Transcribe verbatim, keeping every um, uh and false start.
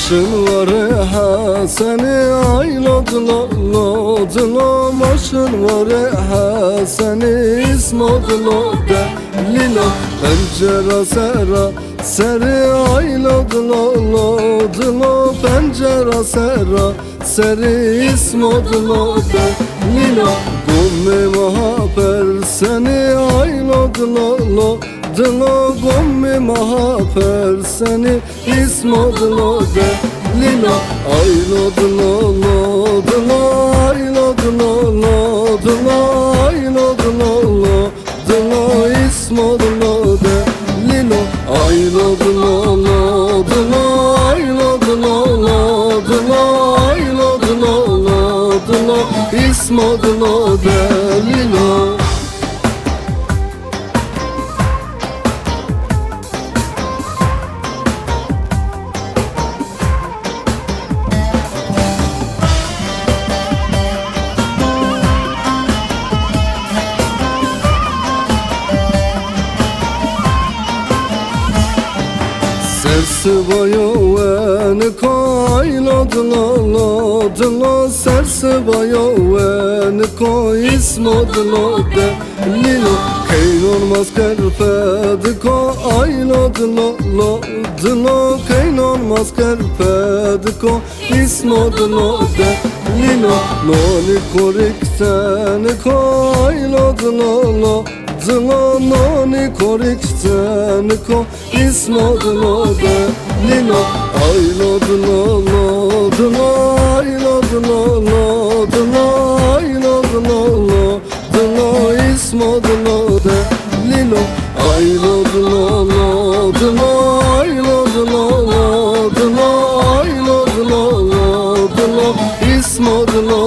Maşın var e ha seni, ay lo dilo, lo dilo, maşın var e ha seni, ismo dilo, delilo. Pencera sera seri, ay lo dilo, lo dilo, pencera sera seri, ismo dilo, delilo. Gome maha per seni, ay lo dilo, lo dilo, gome maha per seni, ismo dilo, delilo. Ay lo dilo, lo dilo, ay lo dilo, lo dilo, ay lo dilo, lo dilo, ismo dilo, delilo. Ay lo dilo, lo dilo, ay lo dilo, lo dilo, ay lo dilo, lo dilo, ismo dilo, delilo. Sersivayo veniko, ay lo dilo, lo dilo, sersivayo veniko, ismo dilo, delilo. Keinon masker pediko, ay lo dilo, lo dilo, keinon masker pediko, ismo dilo, delilo. Noni korikteniko, ay lo dilo, lo dilo, noni korikteniko, ismo dilo, delilo. Ay lo dilo, lo dilo, ay lo dilo, lo dilo, ay lo dilo, lo dilo, ismo dilo, delilo. Ay lo dilo, lo dilo, ay lo dilo, lo dilo, ay lo dilo, lo dilo, ismo dilo,